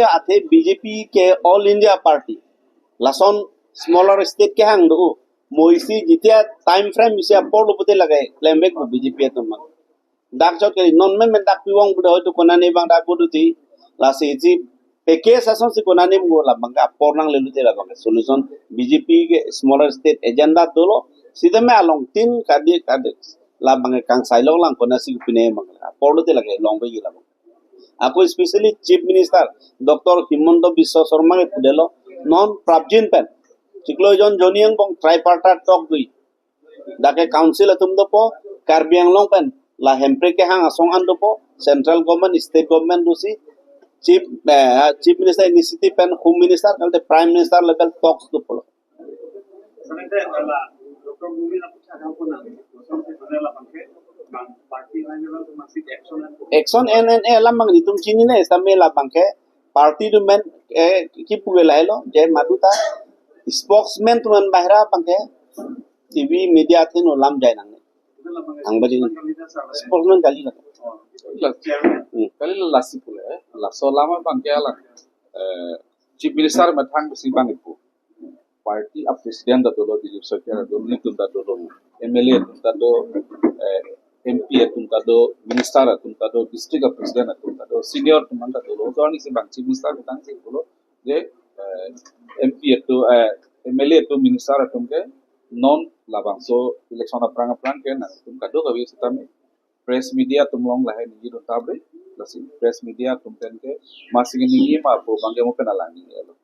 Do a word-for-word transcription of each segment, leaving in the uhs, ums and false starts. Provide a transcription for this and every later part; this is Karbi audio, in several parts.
Athe B J P ke All India Party. Lason smaller state kehang do. Mo isi jitia time frame isi apor lo pute lake klem vek bo B J P atum ma. Dak chot ke non men men dak piwang bude hoitu konane bang dak boduti. Lasi isi package asonsi konane mo labang ke apor nanglelo te labang ke solution B J P ke smaller state agenda dolo. Sitame along tin kadi kadi labang ke kangsai long lang konasi pine bang ke apor lo te lake long be labang. Ako especially Chief Minister Doctor Himanta Biswa Sarma ke pudelo non prapjin pen chiklo jon joni angbong tripartite talk dui. Dak ke council atum dopo, Karbi Anglong pen la hemprek kehang asong an dopo, central government, state government dusi, chief eh, chief minister initiative pen home minister kalte prime minister level talks dopo. Sebenarnya adalah Doktor Mumin aku cakap pun nanti, kosong sebenarnya lah bangke, bang party lain memang masih action dan Action N N A alam bang itum chinine sitame labang ke party atum men eh kipu ke lahelo je madu ta spokesman atum men bahira bang ke T V media atum alam jai nang. Ang bajing spokesman kali na. Kali lasi pule, laso alam abang ke alang eh, Chief Minister methang si bang ipu. Party a president ta dolo, Dilip Saikia ta dolo, nelitum ta dolo, M L A atum ta do, eh, M P atum ta do, minister atum ta do, district a president atum ta do, senior atum ta dolo. So ani si bang Chief Minister methang si dolo je eh, M P atum, eh, M L A atum, minister atum ke non labangso election aphrang aphrang ke nangtum kadokave sitame press media atum along lahai ningje dun tabre, lasi press media atum pen ke masing ningje ma po bang ke mo pen alang ningjelo.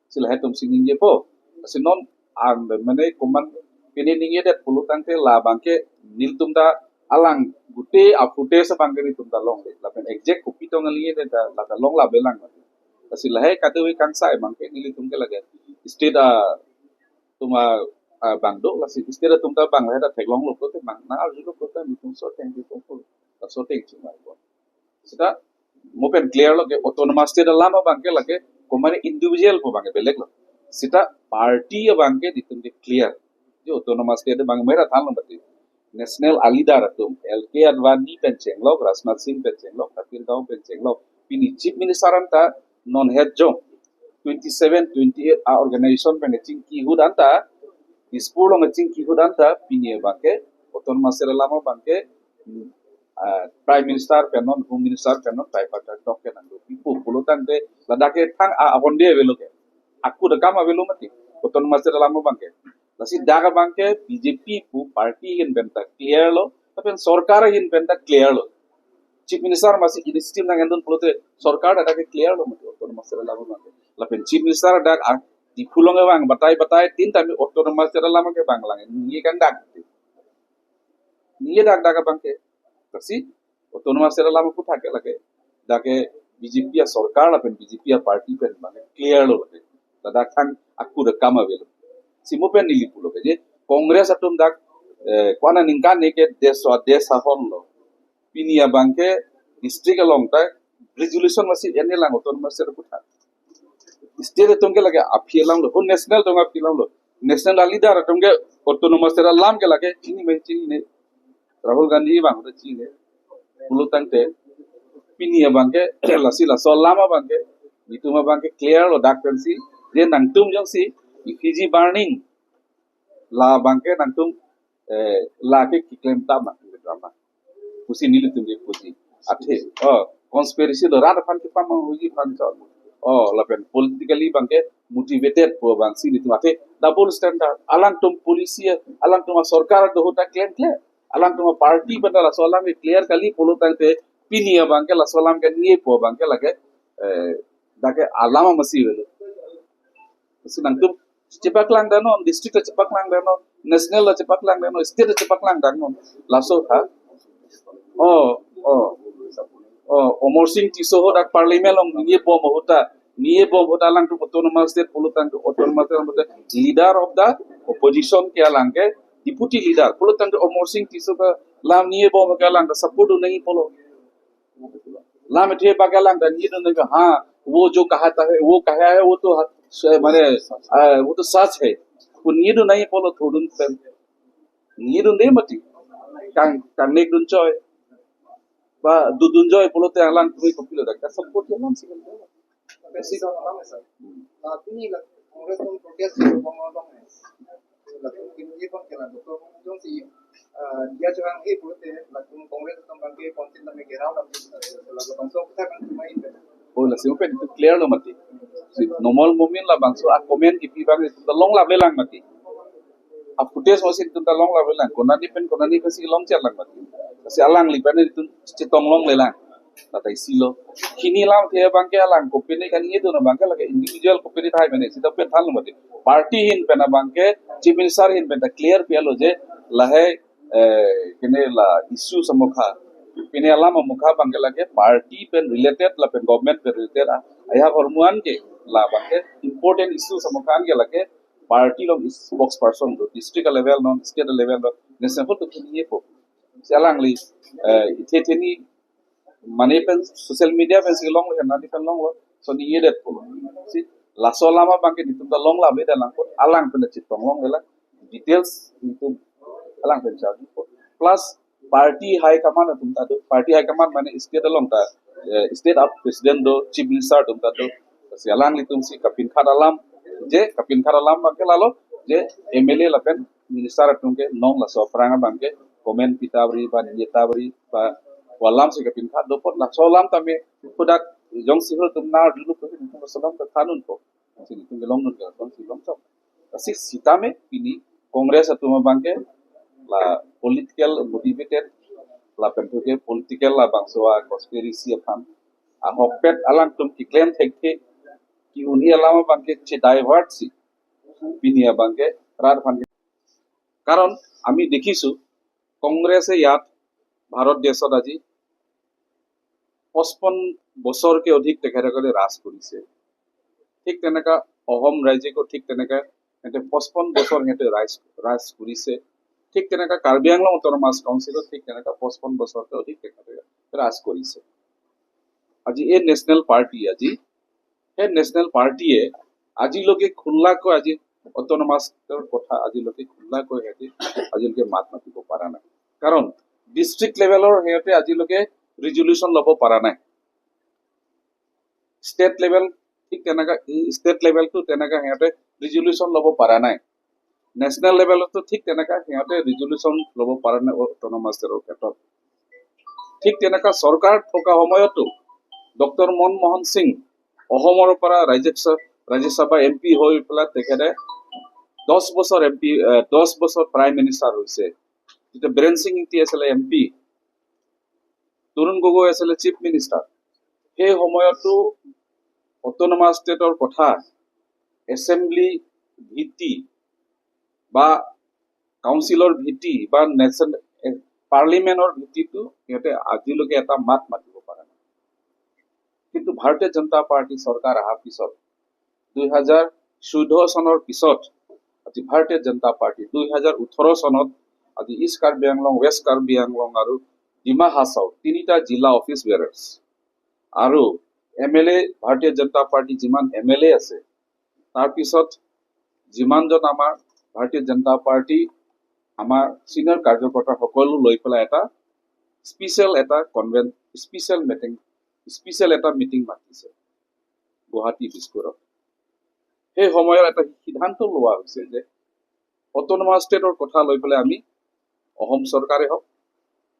Si lahai atum si ningjepo. Lasi non ang mane komat pine ningjedet pulo tangte labang ke nelitum ta alang gute apute sa bang ke nelitum ta longle. Lapen exact kopi tong ningjedet ta la ta long la belang. Lasi lahai kadokave kangsai bang ke nelitum ke lake state atum abang do, lasi state atum ta bang lahai ta theklonglo pulote bang nang arjulo pulote nelitum so tengpi po, so teng chingvai po. Sita mo pen clear lo ke autonomous state alam abang ke lake komat individual pu bang ke belek lo. Sita party abang ke nelitum ke clear. Je autonomous state abang mera thanlo mati. National a leader atum L K Advani pen chenglok, Rajnath Singh pen chenglok, Tapir Gao pen chenglok. Pini Chief Minister anta non het jong twenty seven, twenty eight a organization pen chingki ahut anta, Dispur along chingki ahut anta, pini abang ke autonomous state alam abang ke ah, Prime Minister pen non, Home Minister pen non, tripartite talk ke nangdo. Ipo pulo tangte ladak ke thang a ahonde avelo ke. Aku da kam avelo mati. Autonomous state alam abang ke. Lasi dak abang ke B J P pu party ahin pen ta clear lo, lapen sorkar ahin pen ta clear lo. Chief Minister masi initiative nang endun pulote sorkar dak ke clear lo mati autonomous state alam abang ke. Lapen Chief Minister dak a Diphu along abang batai batai tin tami autonomous state alam ke bang lang. Ningje kangdak. Ningje dak dak abang ke. Lasi autonomous state alam aphuthak ke lake dak ke B J P a sorkar lapen B J P a party pen bang clear lo lake. Ladak thang aku da kam avelo. Si mo pen neli pulo ke je Congress atum dak eh, ko-an aningkan ne ke desh swadesh ahon lo. Pini abang ke district along ta resolution masi ene lang autonomous state aphuthak. State atum ke lake aphi alam lo, ho national atum aphi alam lo. National a leader atum ke autonomous state alam ke lake chini me chinine. Rahul Gandhi bang ta chinine. Pulo tangte pini abang ke lasi laso alam abang ke nelitum abang ke clear lo dak pensi je nangtum jongsi effigy burning labang ke nangtum eh, lake keklem tama drama. Pusi nelitum ke pusi. Athe, oh, conspiracy lo rat aphan kepamanghuji aphan chot. Oh, lapen politically bang ke motivated pu bang si nelitum athe double standard. Alangtum policy, alangtum sorkar do ahut ta klem klem. Alangtum party pen ta laso alam ke clear kali pulo tangte pini abang ke laso alam ke ningje pu bang ke lake eh, dak ke alam masi avelo. Si nangtum chepaklang dam non, district ta chepaklang dam non, national ta chepaklang dam non, state ta chepaklang dam non. Laso ha. Oh, oh. Oh, Amar Singh Tisso ho dak parliament along ningje bom ahut ta, ningje bom ahut ta alangtum autonomous state pulo tangte autonomous state pulo tangte leader of the opposition ke alang ke deputy leader pulo tangte Amar Singh Tisso ke alam ningje bom ke alang ke support do nangji pulo. Lam athe bang ke alang ta ningje do nangji, हाँ, वो जो कहता है, वो कहा है, वो तो ह-, स-, माने, अ, वो तो सच है। Pu ningje do nangji pulo thurdun pen. Ningje dunde mati. Kang, kangnek dun choi. Ba, dudun choi pulote alangtum kopilo dak. Support ke alam si kan. Besi dong alam sir. Latum ini la Congress dong protest dong dong. Latum ini pun kena doktor dong si dia jangan eh pun te latum Congress dong bangke kontin dong gerau dong latum bangso kita kan cuma ini. Oh, lasi open to clear lo mati. Si Numal Momin labangso a comment kipi abang itum ta longlap lelang mati. A footage masi itum ta longlap lelang. Konani pen konani pensi longchot lang mati. Lasi alangli pen itum chetong longlelang. Tata isi lo. Hini lamthe abangke alang kopine kan ye do na abangke lake individual kopine thai mane sita pen than lo mati. Party ahin pen abangke, Chief Minister ahin pen ta clear pi alo je lahai eh, kene la issue amokha. Pine alam amokha abangke lake party pen related lapen government pen related a. Aya hormu an ke labangke important issue amokha an ke lake party along spokesperson do, district level non, state level non, national to kini ye po. Si alangli eh, ithe theni mane pen social media pensi longlo, nani pen longlo, so ni ye det po. Si laso alam abangke itum ta longlap le dalang po, alang pen chetong longlelang, details itum alang pen charge po. Plus party high command atum ta do, party high command mane state along ta eh, state up president do, Chief Minister atum ta do. Si alanglitum si kapinkhat alam, je kapinkhat alam abangke lalo je M L A lapen minister atum ke non laso aphrang abangke comment pita bri ba neta bri ba pu alam si kapinkhat do apot laso alam tame pudak jongsi hur atum nar dulu ko itum laso alam ta than unpo. Si itum ke longnun ke jongsi longchok. Lasi sitame pini Congress atum abangke la political motivated lapen ke political labangso a conspiracy aphan ahokpet alangtum keklem thekthe ke-unji alam abangke che divert si pini abangke rat aphan ke. কারণ আমি দেখিছো কংগ্ৰেছে ইয়াত ভাৰত দেশত আজি পঁচপন্ন বছৰতকৈ অধিক তেখেতসকলে ৰাজ কৰিছে। ঠিক তেনেকা অসম ৰাজ্যকো ঠিক তেনেকা সিহঁতে পঁচপন্ন বছৰ সিহঁতে ৰাজ ৰাজ কৰিছে। ঠিক তেনেকা কাৰ্বি আংলং অট'নমাছ কাউন্সিলত ঠিক তেনেকা পঁচপন্ন বছৰতকৈ অধিক তেখেতে ৰাজ কৰিছে। আজি এই নেশ্যনেল পাৰ্টি আজি সেই নেশ্যনেল পাৰ্টিয়ে আজিলৈকে খোলাকৈ আজি অট'নমাছৰ কথা আজিলৈকে খোলাকৈ সিহঁতে আজিলৈকে মাত মাতিব পৰা নাই। কাৰণ ডিষ্ট্ৰিক্ট লেভেলৰ সিহঁতে আজিলৈকে ৰিজলিউশ্যন ল'ব পৰা নাই। ষ্টেট লেভেল ঠিক তেনেকা ষ্টেট লেভেলটো তেনেকা সিহঁতে ৰিজলিউশ্যন ল'ব পৰা নাই। নেশ্যনেল লেভেলতো ঠিক তেনেকা সিহঁতে ৰিজলিউশ্যন ল'ব পৰা নাই অট'নমাছ ষ্টেটৰ ক্ষেত্ৰত। ঠিক তেনেকা চৰকাৰ থকা সময়তো ডক্টৰ মনমোহন সিং অসমৰ পৰা ৰাজ্যসভা ৰাজ্যসভা এম পি হৈ পেলাই তেখেতে দহ বছৰ এম পি দহ বছৰ প্ৰাইম মিনিষ্টাৰ হৈছে। যেতিয়া বীৰেন সিং ইংতি আছিলে এম পি, তৰুণ গগৈ আছিলে চিফ মিনিষ্টাৰ, সেই সময়তো অট'নমাছ ষ্টেটৰ কথা এছেম্বলি ভিত্তি বা কাউন্সিলৰ ভিত্তি বা নেশ্যনেল পাৰ্লিমেণ্টৰ ভিত্তিটো সিহঁতে আজিলৈকে এটা মাত মাতিব পৰা নাই। কিন্তু ভাৰতীয় জনতা পাৰ্টি চৰকাৰ অহাৰ পিছত দুই হাজাৰ চৈধ্য চনৰ পিছত আজি ভাৰতীয় জনতা পাৰ্টি দুই হাজাৰ ওঠৰ চনত আজি ইষ্ট কাৰ্বি আংলং, ৱেষ্ট কাৰ্বি আংলং আৰু ডিমা হাছাও তিনিটা জিলা অফিচ বেয়াৰাৰ্ছ আৰু এম এল এ, ভাৰতীয় জনতা পাৰ্টি যিমান এম এল এ আছে, তাৰপিছত যিমানজন আমাৰ ভাৰতীয় জনতা পাৰ্টি আমাৰ ছিনিয়ৰ কাৰ্যকৰ্তা সকলো লৈ পেলাই এটা স্পেচিয়েল এটা কনভেন স্পেচিয়েল মিটিং স্পেচিয়েল এটা মিটিং মাতিছে গুৱাহাটী দিছপুৰত। সেই সময়ত এটা সিদ্ধান্ত লোৱা হৈছে যে অট'নমাছ ষ্টেটৰ কথা লৈ পেলাই আমি অসম চৰকাৰে হওক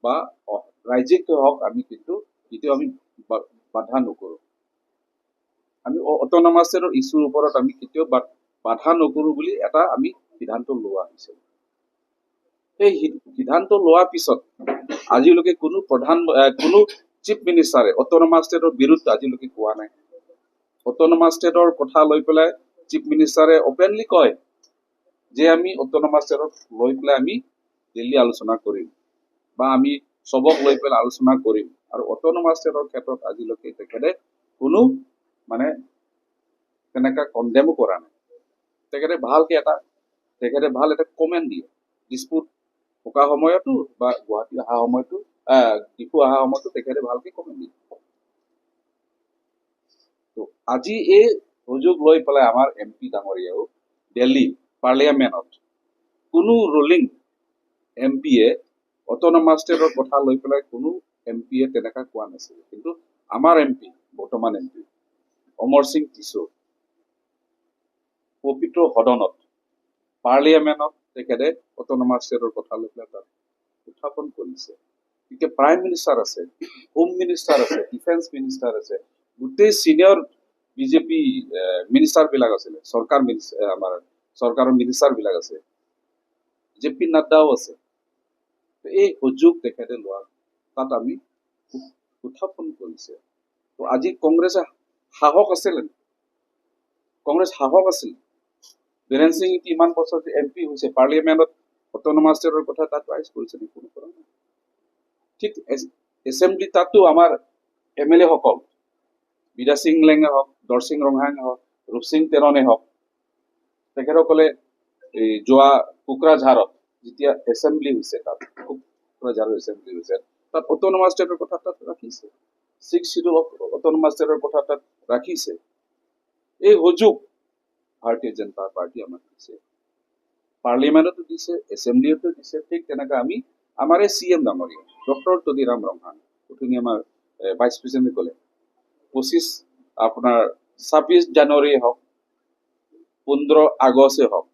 বা অ- ৰাজ্যিকে হওক আমি কিন্তু কেতিয়াও আমি বা- বাধা নকৰোঁ। আমি অট'নমাছ ষ্টেটৰ ইছ্যুৰ ওপৰত আমি কেতিয়াও বা- বাধা নকৰোঁ বুলি এটা আমি সিদ্ধান্ত লোৱা হৈছে। সেই সি- সিদ্ধান্ত লোৱাৰ পিছত আজিলৈকে কোনো প্ৰধান আহ, কোনো চিফ মিনিষ্টাৰে অট'নমাছ ষ্টেটৰ বিৰুদ্ধে আজিলৈকে কোৱা নাই। অট'নমাছ ষ্টেটৰ কথা লৈ পেলাই চিফ মিনিষ্টাৰে অপেনলি কয় যে আমি অট'নমাছ ষ্টেটক লৈ পেলাই আমি দিল্লী আলোচনা কৰিম বা আমি সবক লৈ পেলাই আলোচনা কৰিম। আৰু অট'নমাছ ষ্টেটৰ ক্ষেত্ৰত আজিলৈকে তেখেতে কোনো মানে তেনেকা কণ্ডেমো কৰা নাই। তেখেতে ভালকে এটা তেখেতে ভাল এটা কমেণ্ট দিয়ে। দিছপুৰ থকা সময়তো বা গুৱাহাটী অহা সময়তো আহ, ডিফু অহা সময়তো তেখেতে ভালকে কমেণ্ট দিয়ে। তো আজি এই সুযোগ লৈ পেলাই আমাৰ এম পি ডাঙৰীয়াও দিল্লী পাৰ্লিয়ামেণ্টত কোনো ৰুলিং এম পিয়ে অট'নমাছ ষ্টেটৰ কথা লৈ পেলাই কোনো এম পিয়ে তেনেকা কোৱা নাছিল। কিন্তু আমাৰ এম পি, বৰ্তমান এম পি অমৰ সিং টিছো পবিত্ৰ সদনত, পাৰ্লিয়ামেণ্টত তেখেতে অট'নমাছ ষ্টেটৰ কথা লৈ পেলাই তাত উত্থাপন কৰিছে। এতিয়া প্ৰাইম মিনিষ্টাৰ আছে, হোম মিনিষ্টাৰ আছে, ডিফেন্স মিনিষ্টাৰ আছে, গোটেই ছিনিয়ৰ বিজেপি মিনিষ্টাৰ বিলাক আছিলে, চৰকাৰ মিনিষ্টাৰ, আমাৰ চৰকাৰৰ মিনিষ্টাৰ বিলাক আছে, জে পি নাড্ডাও আছে। তো এই সুযোগ তেখেতে লোৱা তাত আমি উ- উত্থাপন কৰিছে। তো আজি কংগ্ৰেছে সাহস আছিলে নেকি? কংগ্ৰেছ সাহস আছিল? বীৰেন সিং ইমান বছৰ যে এম পি হৈছে, পাৰ্লিয়ামেণ্টত অট'নমাছ ষ্টেটৰ কথা তাত ৰাইজ কৰিছে নেকি? কোনো কৰা নাই। ঠিক এছ- এছেম্বলি তাতো আমাৰ এম এল এ সকল, বিদ্যা সিং ইংলেঙে হওক, দৰসিং ৰংহাঙে হওক, ৰূপসিং তেৰণে হওক, তেখেতসকলে এই যোৱা কোকৰাঝাৰত যেতিয়া এছেম্বলি হৈছে, তাত কোকৰাঝাৰৰ এছেম্বলি হৈছে, তাত অট'নমাছ ষ্টেটৰ কথা তাত ৰাখিছে, ছিক্স শ্বিডিউল অট'নমাছ ষ্টেটৰ কথা তাত ৰাখিছে। এই সুযোগ ভাৰতীয় জনতা পাৰ্টি আমাক দিছে, পাৰ্লিয়ামেণ্টতো দিছে, এছেম্বলিতো দিছে। ঠিক তেনেকে আমি আমাৰ এই চি এম ডাঙৰীয়া ডক্টৰ তুলিৰাম ৰংহাং, অথনি আমাৰ ভাইচ প্ৰেচিডেণ্টে ক'লে, পঁচিছ আপোনাৰ ছাব্বিছ জানুৱাৰীয়ে হওক, পোন্ধৰ আগষ্টে হওক,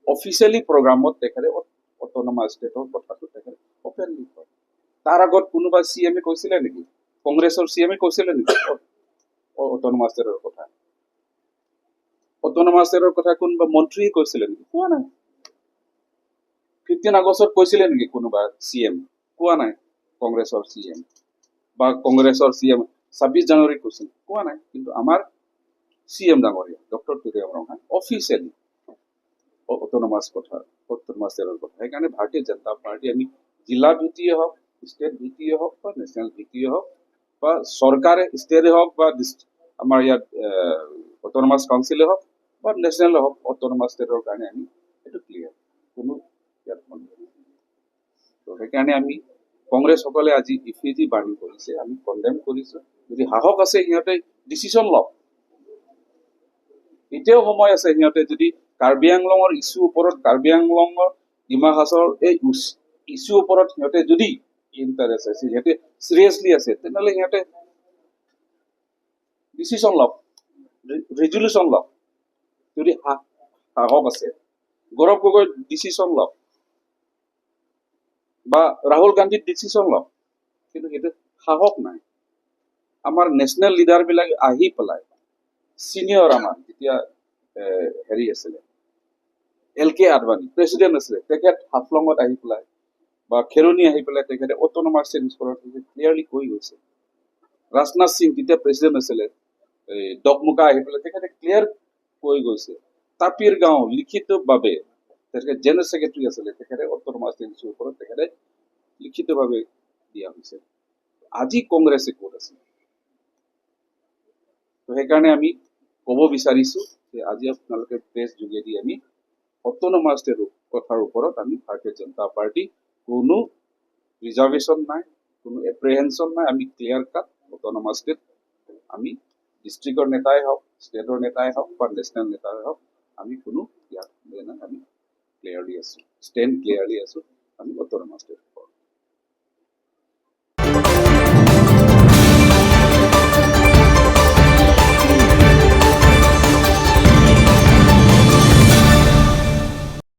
অফিচিয়েলি প্ৰগ্ৰামত তেখেতে অট'নমাছ ষ্টেটৰ কথাটো তেখেতে অপেনলি কয়। তাৰ আগত কোনোবা চি এম এ কৈছিলে নেকি? কংগ্ৰেছৰ চি এম এ কৈছিলে নেকি অট'নমাছ ষ্টেটৰ কথা? অট'নমাছ ষ্টেটৰ কথা কোনোবা মন্ত্ৰীয়ে কৈছিলে নেকি? কোৱা নাই। ফিফটিন আগষ্টত কৈছিলে নেকি কোনোবা চি এম? কোৱা নাই। কংগ্ৰেছৰ চি এম বা কংগ্ৰেছৰ চি এম ছাব্বিছ জানুৱাৰীত কৈছিল, কোৱা নাই। কিন্তু আমাৰ চি এম ডাঙৰীয়া ডক্টৰ তুলিৰাম ৰংহাং অফিচিয়েলি অট'নমাছ কথা, অট'নমাছ ষ্টেটৰ কথা। সেইকাৰণে ভাৰতীয় জনতা পাৰ্টি আমি জিলা ভিত্তিয়ে হওক, ষ্টেট ভিত্তিয়ে হওক বা নেশ্যনেল ভিত্তিয়ে হওক বা চৰকাৰে ষ্টেটে হওক বা ডিষ্ট- আমাৰ ইয়াত অট'নমাছ কাউন্সিলে হওক বা নেশ্যনেলে হওক, অট'নমাছ ষ্টেটৰ কাৰণে আমি এইটো ক্লিয়াৰ, কোনো ইয়াত সন্দেহ নাই। তো সেইকাৰণে আমি কংগ্ৰেছসকলে আজি ইফিজি বাৰ্ণ কৰিছে, আমি কণ্ডেম কৰিছো। যদি সাহস আছে সিহঁতে ডিচিশ্যন লওক, এতিয়াও সময় আছে। সিহঁতে যদি কাৰ্বি আংলঙৰ ইছ্যু ওপৰত, কাৰ্বি আংলঙৰ ডিমা হাছাওৰ এই ইছ্যু ওপৰত সিহঁতে যদি ইণ্টাৰেষ্ট আছে, সিহঁতে চিৰিয়াছলি আছে, তেনেহ'লে সিহঁতে ডিচিশ্যন লওক, ৰিজলিউশ্যন লওক। যদি সা- সাহস আছে, গৌৰৱ গগৈ ডিচিশ্যন লওক বা ৰাহুল গান্ধী ডিচিশ্যন লওক, কিন্তু সেইটো সাহস নাই। আমাৰ নেশ্যনেল লিডাৰবিলাক আহি পেলাই, ছিনিয়ৰ আমাৰ যেতিয়া এ, হেৰি আছিলে, এল কে আদৱানী প্ৰেচিডেণ্ট আছিলে, তেখেত হাফলঙত আহি পেলাই বা খেৰণি আহি পেলাই তেখেতে অট'নমাছ ষ্টেট ওপৰত ক্লিয়াৰলি কৈ গৈছে। ৰাজনাথ সিং যেতিয়া প্ৰেচিডেণ্ট আছিলে, এই ডকমুকা আহি পেলাই তেখেতে ক্লিয়াৰ কৈ গৈছে। তাপিৰ গাঁও লিখিতভাৱে, তেখেতে জেনেৰেল ছেক্ৰেটাৰী আছিলে, তেখেতে অট'নমাছ ষ্টেট ওপৰত তেখেতে লিখিতভাৱে দিয়া হৈছে। আজি কংগ্ৰেছে ক'ত আছে? তো সেইকাৰণে আমি ক'ব বিচাৰিছো যে আজি আপোনালোকে প্ৰেছ যোগেদি আমি অট'নমাছ ষ্টেট কথাৰ ওপৰত আমি ভাৰতীয় জনতা পাৰ্টি কোনো ৰিজাৰ্ভেশ্যন নাই, কোনো এপ্ৰিহেনশ্যন নাই। আমি ক্লিয়াৰ কাট অট'নমাছ ষ্টেট আমি ডিষ্ট্ৰিক্টৰ নেতাই হওক, ষ্টেটৰ নেতাই হওক বা নেশ্যনেল নেতাই হওক, আমি কোনো ইয়াত দিয়া নাই। আমি ক্লিয়াৰলি আছো, ষ্টেণ্ড ক্লিয়াৰলি আছো আমি অট'নমাছ ষ্টেট।